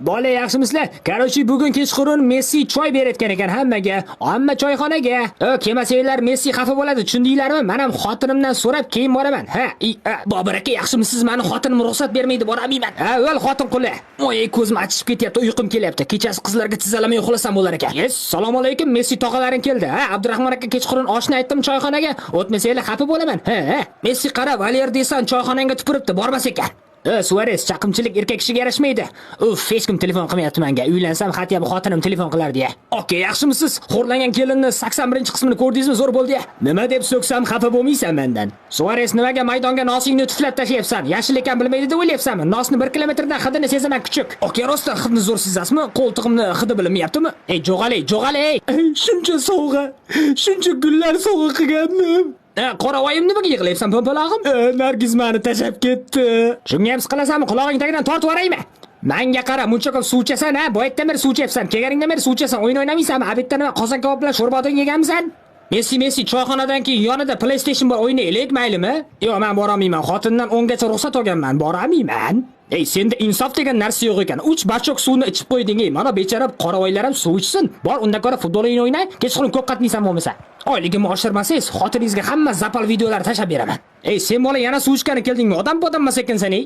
Bola, yaxshimisizlar? Короче, bugun kechqurun Messi choy berayotgan ekan hammaga. Hamma choyxonaga. O, kelmasanglar, Messi xafa bo'ladi, tushundinglarmi? Men ham xotinimdan so'rab keyin boraman. Ha, i, a, Bobur aka, yaxshimisiz? Mani xotinim ruxsat bermaydi, borolmayman. Ha, o'l xotin quli. Oy, ko'zim achishib ketyapti, uyqum kelyapti. Kechasi qizlarga tizalamay uxlasam bo'lar ekan. Yes, assalomu alaykum, Messi tog'alaring keldi. Ha, Abdurahmon aka, kechqurun oshni aytdim choyxonaga. O'tmasanglar, xafa bo'laman. Ha, ha. Messi, qara, Valer Desan choyxonangga tupuribdi, bormas ekan. E, Suarez, chaqimchilik erkak kishiga yarashmaydi. Uf, hech kim telefon qilmayapti menga. Uylansam, hatto xotinim telefon qilardi ya. Okey, yaxshimisiz? Xo'rlangan kelinni 81-qismini ko'rdingizmi? Zo'r bo'ldi ya. Nima deb so'ksam xafa bo'lmaysan mendan? Suarez, nimaga maydonga nosingni tuflab tashlayapsan? Yashil ekan bilmaydi deb o'ylayapsanmi? Nosni 1 kilometrdan hidini sezaman, kuchuk. Okey, rostdan hidni zo'r sezasizmi? Qo'ltig'imni hidi bilinmayaptimi? Ey, jo'g'ali, jo'g'ali. Shuncha sovg'a, shuncha gullar sovg'a qilgandim. Qoravoyim, nimaga yig'layapsan, po'mpalog'im? Nargiz mani tashlab ketdi. Shunga ham siqilasanmi? Qulog'ing tagidan tortib yuboraymi? Manga qara, muncha ko'p suv ichasan, ha? Boyatdan beri suv ichyapsan. Kelganingdan beri suv ichasan. O'yin o'ynamaysanmi? Обед da nima, qozon kabob bilan sho'rva yeganmisan? Messi, Messi, choyxonadan keyin yonida PlayStation bor, o'ynaylik, maylimi? Yo'q, men borolmayman. Xotindan 10 gacha ruxsat olganman, borolmayman. Ey, senda insof degan narsa yo'q ekan. 3 бачок suvni ichib qo'yding, ey. Mana bechora qoravoylar ham suv ichsin. Bor, undan ko'ra futbol o'yini o'yna. Kechqurun ko'p qatnaysan bo'lmasa. Oyligimni oshirmasangiz, xotiningizga hamma запал videolar tashlab beraman. Ey, sen bola yana suv ichgani keldingmi? Odam bodam emas ekansan, ey.